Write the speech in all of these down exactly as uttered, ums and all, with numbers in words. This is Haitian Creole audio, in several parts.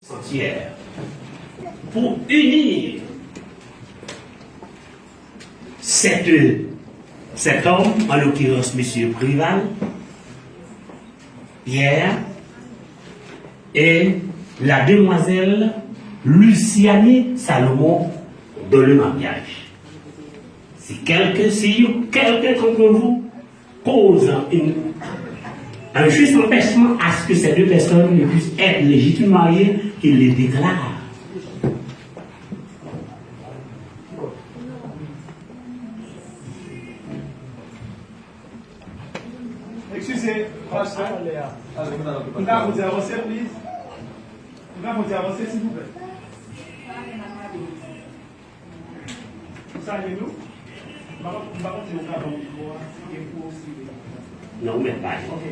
Sanctuaire pour unir cet, cet homme, en l'occurrence monsieur Préval, Pierre, et la demoiselle Lucianie Salomon dans le mariage. Si quelqu'un, si quelqu'un d'entre vous cause une, un juste empêchement à ce que ces deux personnes ne puissent être légitimement mariées, qu'il les déclare. Eskize, pastè. Nou ka fè yon ti avanse, please? Nou ka fè yon ti avanse, silvouplè? M salye nou. M pa, m pa konn si nou ka ban m mikwo a, si gen pou osi. Non, ou mèt pale. Ok.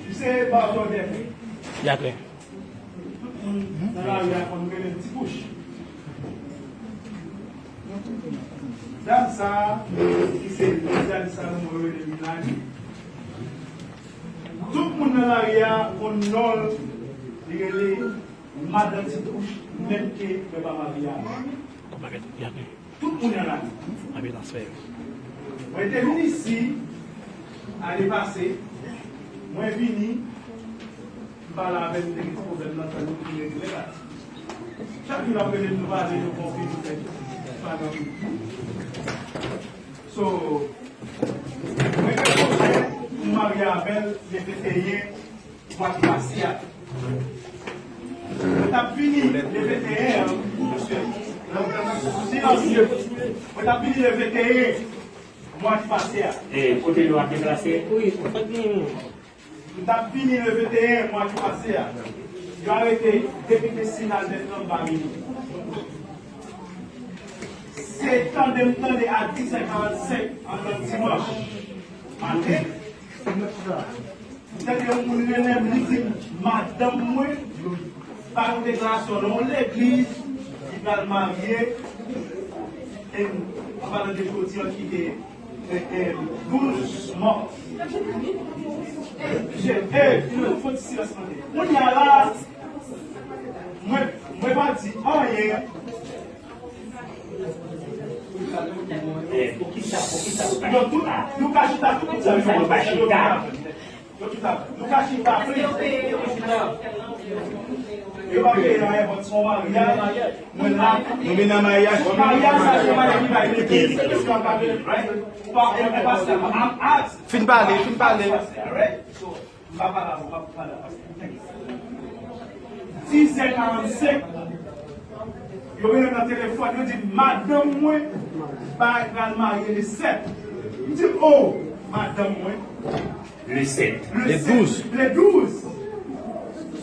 Misye ba w lòd, wi. Dakò. Tout moun nan lari a konn rele m Ti Bouch. Dam sa a, ki se Lizali Salomon, yo rele Milani. Tout moun nan lari a konn non l, li rele Madan Ti Bouch, menm ke mwen pa marye avè l. Tout moun nan la. Mwen te vin isi, ane pase, mwen vini, m pale avè l, m te gen ti pwoblèm nan, sa nou vin regle la. Chak jou l ap rele m, nou pale, nou konfime, nou fè tout, pa nan tout. So, mwen gen pwojè pou m marye avè l le venteyen mwa ki pase a. Mwen t ap vini le venteyen an, silans. Mwen t ap vini le venteyen mwa ki pase a. E, kote nou ap deplase? Wi, ou fèk vini. M t ap vini le venteyen mwa ki pase a. Yo arete depite Sinal Bètranm pa vini. Se tande m tande a dis è karannsenk antan dimanch maten. M tande yon moun rele m, li di m, madanm mwen ba yon deklarasyon nan yon legliz, li pral marye, e, an palan de jodi an ki te, e, e, douz mas. Je, e, fò ti silans mande. Kounye a la, mwen, mwen pa di anyen. Eh, poukisa, poukisa nou pa chita? Nou, tout, nou ka chita tout moun sa yo. Poukisa nou pa chita? Yo chita. Nou ka chita, please. Yo pa peye anyen, but se yon maryaj. Mwen la. Nou vin nan maryaj. Maryaj sa, se maryaj ki bay legliz, se pa, right? Ou pa, ou pa, I'm ask. Fin pale, fin pale. Right? So, m pa pale avè w, m pa pale avè w. Dis è karannsenk, yo rele m nan telefòn, yo di, madanm mwen pral marye le sèt. M di, oh, madanm mwen. Le sèt. Le douz. Le douz.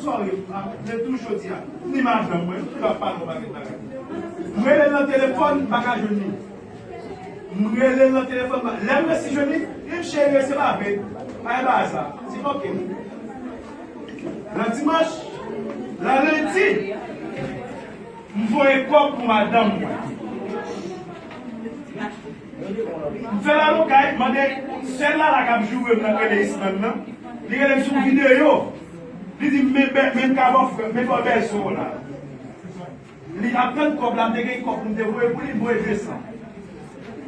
Sorry, ah, le douz jodi a. M di madanm mwen, m pa pale yon pakèt bagay. M rele l nan telefòn, m pa ka jwenn li. M rele l nan telefòn, lè m resi jwenn li, li di m, cheri, se pa vre. Pa gen bagay sa. M di, ok. Nan dimanch, nan lendi, m voye kòb pou madanm mwen. M fè lalokay, mande sè Lala k ap joure m nan, rele Isman nan. Li rele m sou videyo. Li di m, men, men, men kabòf, men bò bèzo la. Li ap tann kòb la, m te gen kòb pou m te voye pou li, m voye de san.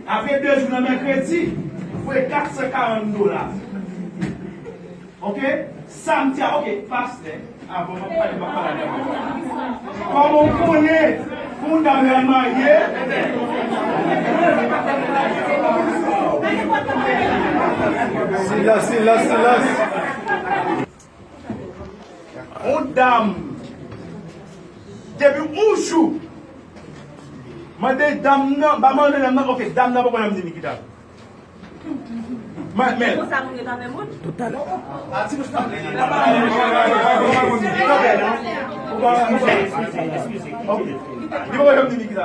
Apre de jou nan mèkredi, m voye kat san karant dola. Ok? Samdi a, ok, pastè, avan m ap pale, m ap pale avè w. Kòman w konnen pou yon dam pral marye? Silans, silans, silans. Yon dam, depi yon jou, mande dam nan, ba mande dam nan, ok, dam nan poko janm di Nikita. Men, men. Konsa moun yo ta fè moun. Toutalè. A, ti bouch pa vle. Ok. Li poko janm di Nikita.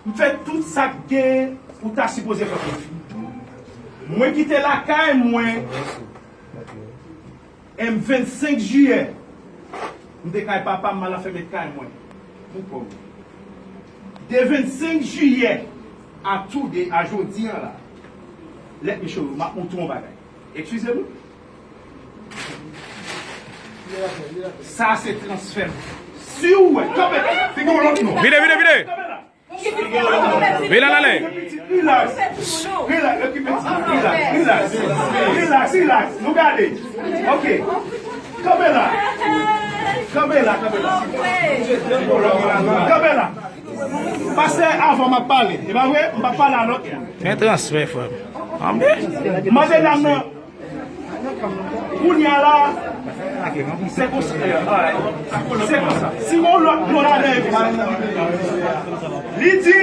M fè tout sa k gen ou ta sipoze fè pou li. Mwen kite lakay mwen, e m vennsenk jiyè, m te kay papa m, m al anfèmen kay mwen pou kò m. De vennsenk jiyè a today, a jodi a la, let me show you, m ap montre w yon bagay. Eskize m wi. Sa se transfè. Si w wè, kanpe, figi w lòt non. Vide, vide, vide. Vide l ale. Relax. Relax, okipe ti. Relax, relax. Relax, relax. Nou gade. Ok. Kanpe la. Kanpe la, kanpe la. Kanpe la. Pastè, avan m ap pale. E pa vre? M p ap pale a lòt moun. Gen transfè, frè m. Anben. Mande dam nan. Kounye a la, se konsa. Se konsa. Si gon lòt mo ladan, li di,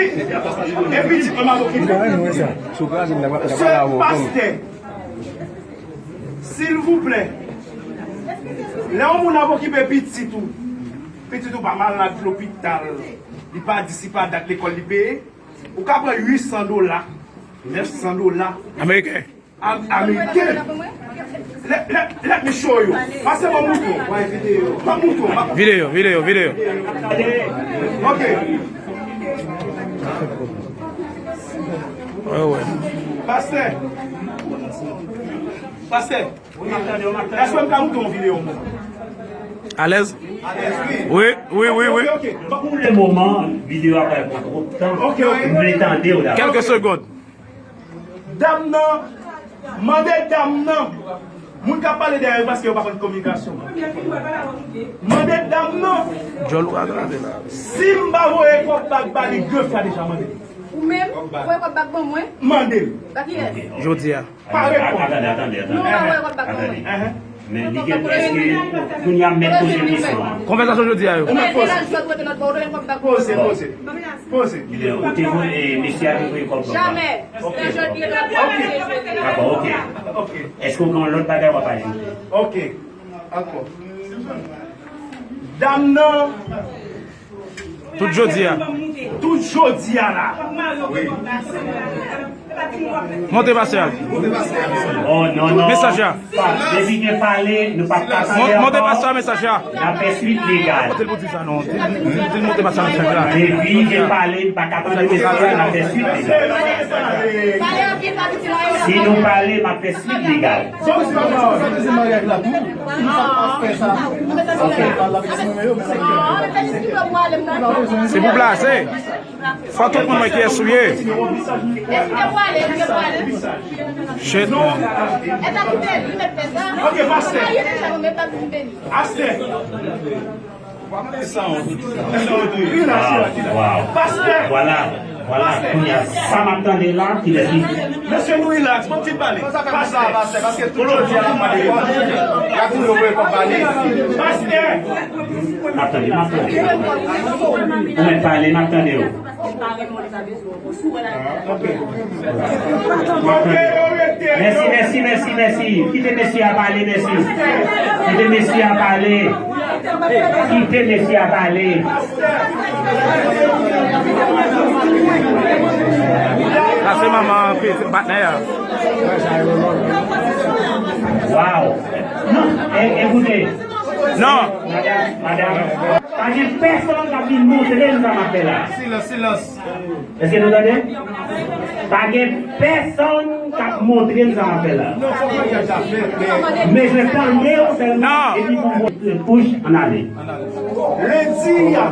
epi di, mwen m ap okipe. Se pastè. Silvouplè. Lè yon moun ap okipe pitit ou, pitit ou pa malad lopital, li pa di si pa dat lekòl li peye, ou ka pran uit san dola, nèf san dola. Ameriken. Am-, Ameriken. Let, let, let me show you. Pase ban m moutre w. Ban m moutre w. Videyo, videyo, videyo. Ok. Wè, wè. Pastè. Pastè. Èske m ka moutre yon videyo? Alèz? Wi, wi, wi, wi. Ok, ok. Pou le moman, videyo a pa pran twòp tan. Ok, ok. M vle tande w dabò. Kèlke segond. Dam nan, mande dam nan. Moun k ap pale dèyè yo paske yo pa konn kominikasyon. Mande dam nan. Djòl ou agrave la. Si m pa voye kòb bak ba li, de fwa deja mande. Ou menm, voye kòb bak ban mwen. Mande l. Ba kiyès? Jodi a. Pa reponn. Atande, atande, atande. Non, pa voye kòb bak ban mwen. Atande. Men li gen prèske kounye a mèt poze kesyon an. Konvèsasyon jodi a yo. Poze, poze. Poze. Ou te voye, mesye a te voye kòb la. Jamè. Ok. Se jodi a. Ok. Dakò, ok. Ok. Èske w gen yon lòt bagay w ap ajoute? Ok. Ankò. Dam nan. Tout jodi a. Tout jodi a la. Monte pastè a. Oh, non, non. Mesaj la. Depi gen pale, nou p ap ka pale ankò. Monte pastè a mesaj la. N ap fè swit legal. Monte l pou di sa non. Di l monte pastè a mesaj la. Depi gen pale, nou pa ka tande mesaj la, n ap fè swit legal. Si nou pale, m ap fè swit legal. Se pou plase. Fò tout moun wè kiyès ou ye. Shit, man. Ok, pastè. Pastè. Wow, wow. Pastè. Vwala, vwala. Kounye a, sa m ap tande la, ki lè ki Mesye, nou relax, bon ti pale. Pastè. Pastè, paske tout jodi a la pale. Y ap di nou voye kòb ba li. Pastè. M ap tande, m ap tande. Ou mèt pale, m ap tande w. Mèsi, mèsi, mèsi, mèsi. Kite mesye a pale, mèsi. Kite mesye a pale. Kite mesye a pale. Sa se manman patnè a. Wow. Non, e, ekoute. Non. Madanm, madanm, pa gen pèsonn k ap vin montre m sa m ap fè la. Silans, silans. Èske nou tande? Pa gen pèsonn k ap montre m sa m ap fè la. Non, fòk mwen fè sa, men, men. Men je tande w sèlman, epi pou m bouch ann ale. Lendi a.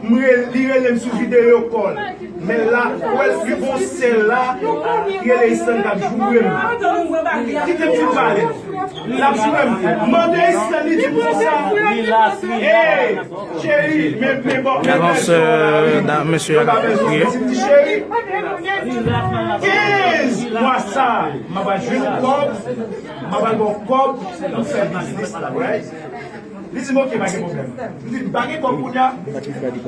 M re-, li rele m sou video call. Men la, ou wè l pi gon sèl la, ki rele Isan k ap joure m. Kite m fin pale. L ap joure m. Mande Isan, li di m konsa. Hey, cheri, men, men bon, men avans, mesye a k ap priye. Cheri, kenz mwa sa, m ap al jwenn kòb, m ap al ba w kòb pou fè biznis la, right? Li di m, "Ok, pa gen pwoblèm." M di, "M pa gen kòb kounye a."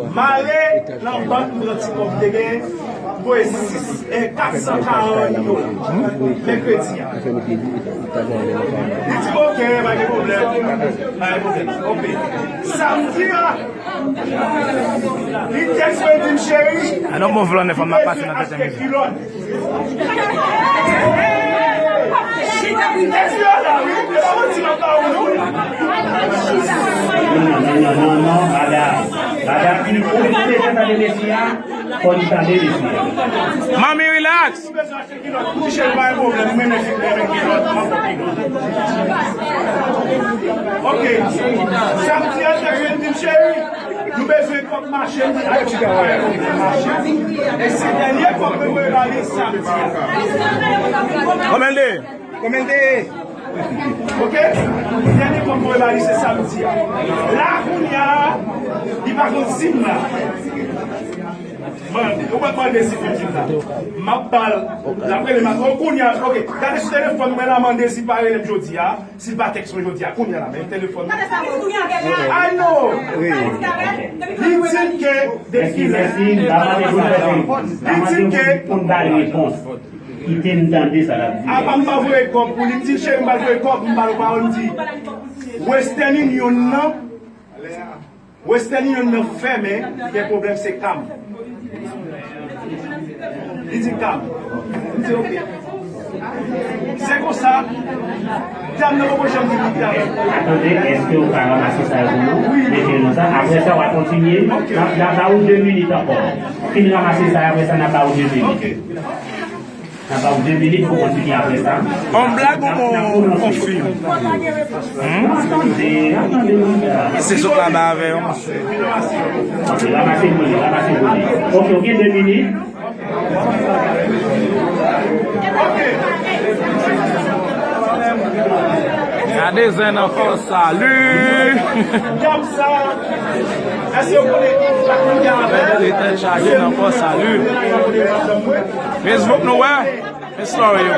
M ale nan bank, m pran ti kòb m te gen, m voye sis, eh, kat san karant dola mèkredi a. Li di m, "Ok, pa gen pwoblèm." Pa gen pwoblèm. Ok. Samdi a, li tèks mwen, li di m, "Cheri, m bezwen achte kilòt." Non, non, non, non, non, madanm. Madanm ki oblije tande Mesi a, fò li tande Mesi a. Manmi, relax. Kilòt, ti cheri, pa gen pwoblèm, m renmen fi, m renmen kilòt, m ap kilòt. Ok. Samdi an, te vin di m, cheri, nou bezwen kòb mache, m di, ay, ti bagay, mache. E se dènye kòb mwen voye ba li samdi an. Konbyen l te ye? Konbyen l te ye? Ok? Dènye kòb mwen voye ba li se samdi an. La, kounye a, li pa konn si m la. Mande, ou pa t mande si fè di la. M ap ba l. L ap rele m. O, kounye a, ok. Gade sou telefòn mwen la, mande si l pa rele m jodi a. Si l pa tèks mwen jodi a, kounye a la, men telefòn mwen. I know. Wi. Li di m ke depi lè. Li di m ke pou m ba l repons. Kite m tande sa l ap di. Apa m pa voye kòb pou li. M di, cheri, m pa voye kòb, m ba l pawòl, m di, Western Union nan. Western Union nan fèmen, gen pwoblèm, se Cam. Li di Cam. M di, ok. Se konsa, dam nan poko janm di li Cam. Atande, èske w ka ranmase sa yo pou nou? Wi. Mete nou sa. Apre sa, w a kontinye. Ok. N ap, n ap ba ou de minit ankò. Fin ranmase sa yo, apre sa, n ap ba ou de minit. Ok. N ap ba w de minit pou kontinye apre sa. On blag ou on, on fim? Hmm? Se sot la ba avè yo, mesye. Ok, ranmase pou li, ranmase pou li. Ok, ok, de minit. Gade zen nan fòs, salut! Li tèt chaje nan fòs, salut! Facebook nou wè. Men story yo.